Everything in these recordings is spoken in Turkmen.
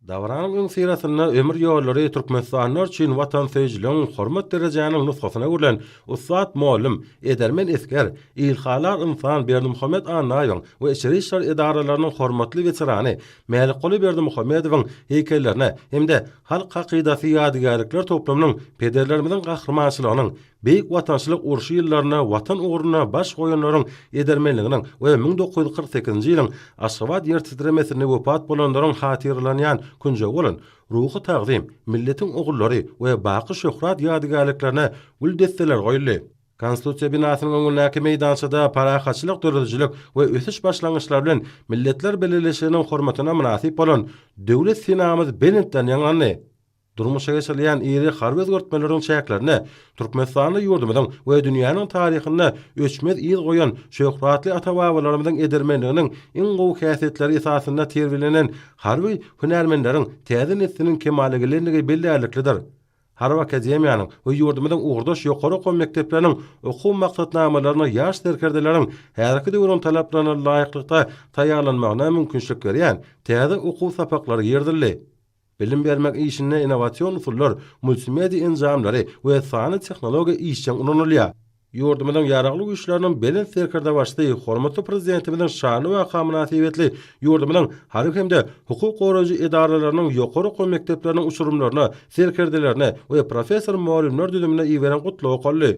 Dabaranyň öňüsyrasynda ömür ýollary türkmenistanlylar üçin watansöýüjiligiň, hormat derejäniň nusgasyna öwrülen ussat mugallym, edermen esger, ilhalar ynsan Berdimuhamet Annaýewiň we içeri işler edaralarynyň hormatly weterany Mälikguly Berdimuhamedowyň heýkellerine hem-de Halk hakydasy ýadygärlikler toplumynyň pederlerimiziň gahrymançylygynyň, Beýik Watançylyk urşy ýyllarynda Watan ugrunda baş goýanlaryň edermenliginiň we 1948-nji ýylyň Aşgabat ýer titremesinde wepat bolanlaryň hatyralanýan künjegi bolan Ruhy tagzym, Milletiň ogullary we Baky şöhrat ýadygärliklerine gül desseleri goýuldy. Konstitusiýa binasynyň öňündäki meýdançada parahatçylyk, döredijilik we ösüş başlangyçlary bilen Milletler Bileleşiginiň hormatyna mynasyp bolan Döwlet senamyz belentden ýaňlandy. Durmuşa geçirilýän iri harby özgertmeleriň çäklerinde Türkmenistanda ýurdumyzyň we dünýäniň taryhynda öçmez yz goýan şöhratly ata-babalarymyzyň edermenliginiň iň gowy häsiýetleri esasynda terbiýelenen harby hünärmenleriň täze nesliniň kemala gelendigi bellärliklidir. Harby akademiýanyň we ýurdumyzyň ugurdaş ýokary okuw mekdepleriniň okuw maksatnamalaryna ýaş serkerdeleriň häzirki döwrüň talaplaryna laýyklykda taýýarlanmagyna mümkinçilik berýän täze okuw sapaklary girizildi. Bilim bermek işinde innowasion usullar, multimedia enjamlary we sanly tehnologiýa işjeň ulanylýar. Ýurdumyzyň Ýaragly Güýçleriniň Belent Serkerdebaşysy hormatly Prezidentimiziň şanly waka mynasybetli ýurdumyzyň harby hem-de hukuk goraýjy edaralarynyň ýokary okuw mekdepleriniň uçurymlaryna, serkerdelerine we professor-mugallymlar düzümine iberen Gutlagy okaldy.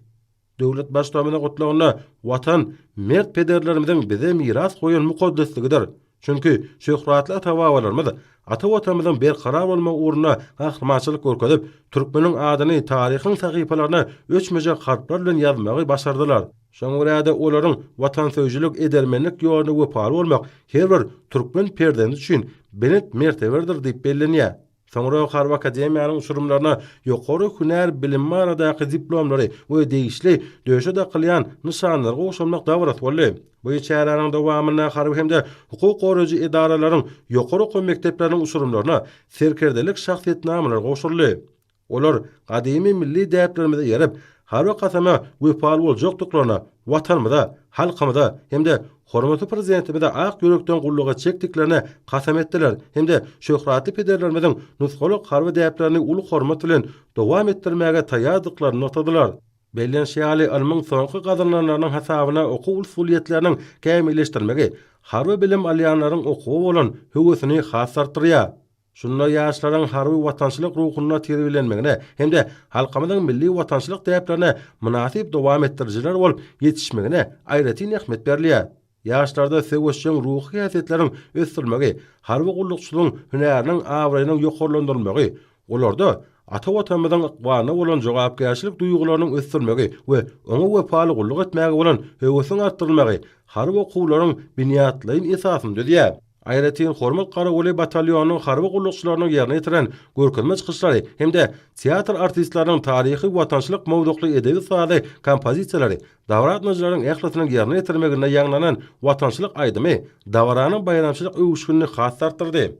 Döwlet Baştutanymyzyň Gutlagynda Watan mert pederlerimiziň bize miras goýan mukaddesligidir. Çünki şöhratly ata-babalarymyz ata Watanymyzyň berkarar bolmagy ugrunda gahrymançylyk görkezip, türkmeniň adyny taryhyň sahypalaryna öçmejek harplar bilen ýazmagy başardylar. Şoňa görä-de, olaryň watansöýüjilik, edermenlik ýoluna wepaly bolmak her bir türkmen perzendi üçin belent mertebedir diýip bellenýär. Soňra Harby akademiýanyň uçurymlaryna ýokary hünär bilimi baradaky diplomlary we degişli döşe dakylýan nyşanlary gowşurmak dabarasy boldy. Bu çäräniň dowamynda harby hem-de hukuk goraýjy edaralaryň ýokary okuw mekdepleriniň uçurymlaryna serkerdelik şahsyýetnamalary gowşuryldy. Olar gadymy milli däplerimize eýerip, harby kasama wepaly boljakdyklaryna, Watanymyza, halkymyza hem-de hormatly Prezidentimize ak ýürekden gulluk etjekdiklerine kasam etdiler hem-de şöhratly pederlerimiziň nusgalyk harby däplerini uly hormat bilen dowam etdirmäge taýýardyklaryny nygtadylar. Bellenişi ýaly, ylmyň soňky gazanylanlarynyň hasabyna okuw usulyýetleriniň kämilleşdirilmegi harby bilim alýanlaryň okuwa bolan höwesini has artdyrýar. Şunda ýaşlaryň harby-watançylyk ruhunda terbiýelenmegine hem-de halkymyzyň milli watançylyk däplerine mynasyp dowam etdirijiler bolup ýetişmegine aýratyn ähmiýet berilýär. Ýaşlarda söweşjeň ruhy häsiýetleriň ösdürilmegi, harby gullukçylygyň hünäriniň abraýynyň ýokarlandyrylmagy, olarda ata Watanymyzyň ykbalyna bolan jogapkärçilik duýgularynyň ösdürilmegi we oňa wepaly gulluk etmäge bolan höwesiň artdyrylmagy harby okuwlaryň binýatlaýyn esasyny düzýär. Aýratyn hormat garawuly batalýonynyň harby gullukçylarynyň ýerine ýetiren görkezme çykyşlary hem-de teatr artistleriniň taryhy-watançylyk mowzukly edebi-sazly kompozisiýalary dabara gatnaşyjylaryň ählisiniň ýerine ýetirmeginde ýaňlanan watançylyk aýdymy dabaranyň baýramçylyk öwüşginini has-da artdyrdy.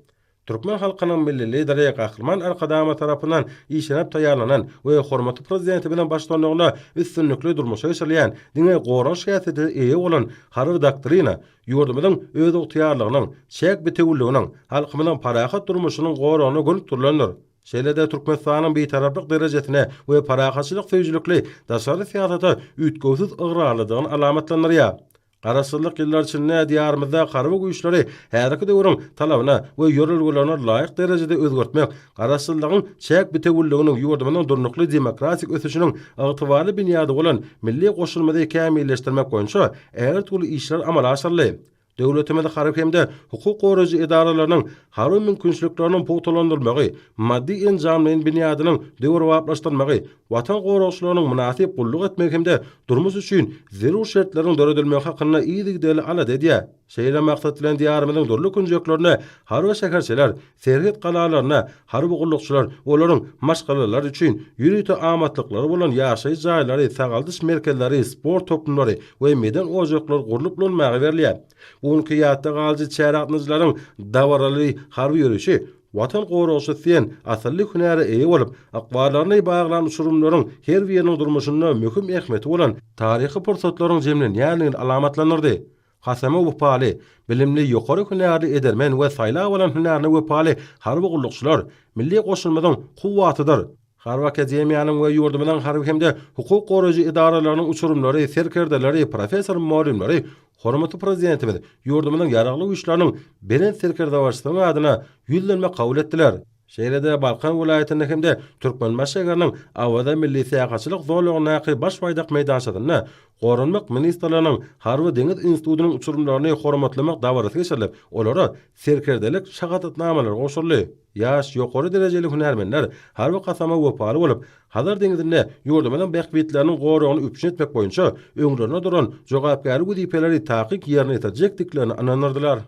Türkmen halkynyň Milli Lideri Gahryman Arkadagymyz tarapyndan işlenip taýýarlanan we hormatly Prezidentimiziň baştutanlygynda üstünlikli durmuşa geçirilýän diňe goranyş häsiýetine eýe bolan Harby doktrina ýurdumyzyň özygtyýarlygynyň, çäk bitewüliginiň, halkymyzyň parahat durmuşynyň goragyna gönükdirilendir. Şeýle-de Türkmenistanyň Bitaraplyk derejesine we parahatçylyk söýüjilikli daşary syýasata üýtgewsiz ygrarlydygyny alamatlandyrýar. Garaşsyzlyk ýyllary içinde Diýarymyzda harby güýçleri häzirki döwrüň talabyna we ýörelgelerine laýyk derejede özgertmek, Garaşsyzlygyň çäk bitewüliginiň ýurdumyzyň durnukly demokratik ösüşiniň ygtybarly binýady bolan milli goşunymyzy kämilleşdirmek boýunça ägirt uly işler amala aşyryldy. Döwletimiz harby hem-de hukuk goraýjy edaralarynyň harby mümkinçilikleriniň pugtalandyrylmagy, maddy-enjamlaýyn binýadynyň döwrebaplaşdyrylmagy, Watan goragçylarynyň mynasyp gulluk etmegi hem-de durmuş üçin zerur şertleriň döredilmegi hakynda yzygiderli alada edýär. Şeýle maksat bilen Diýarymyzyň dürli künjeklerinde harby şäherçeler, serhet galalarynda harby gullukçylar, olaryň maşgalalary üçin ýörite amatlyklary bolan ýaşaýyş jaýlary, sagaldyş merkezleri, sport toplumlary we meden ojaklary gurlup ulanmaga berilýär. Bu günki ýatda galyjy çärä gatnaşyjylaryň dabaraly harby ýörişi Watan goragçysy diýen asylly hünäre eýe bolup, ykballaryny baglan uçurymlaryň her biriniň durmuşynda möhüm ähmiýeti bolan taryhy pursatlaryň jemlenýändigini alamatlandyrdy. Kasama wepaly, bilimli, ýokary hünärli edermen we saýlap alan hünärine wepaly harby gullukçylar milli goşunymyzyň kuwwatydyr. Harby akademiýanyň we ýurdumyzyň harby hem-de hukuk goraýjy edaralarynyň uçurymlary, serkerdeleri, professor-mugallymlary hormatly Prezidentimiz, ýurdumyzyň Ýaragly Güýçleriniň Belent Serkerdebaşysynyň adyna ýüzlenme kabul etdiler. Şeýle-de Balkan welaýatynda hem-de Türkmenbaşy şäheriniň Awaza milli syýahatçylyk zolagyndaky Baş baýdak meýdançasynda Goranmak ministrliginiň Harby-deňiz institutynyň uçurymlaryny hormatlamak dabarasy geçirilip, olara serkerdelik şahadatnamalary gowşuryldy. Ýaş, ýokary derejeli hünärmenler harby kasama wepaly bolup, Hazar deňzinde ýurdumyzyň bähbitleriniň goragyny üpjün etmek boýunça öňlerinde duran jogapkärli wezipeleri takyk ýerine ýetirjekdiklerine ynandyrdylar.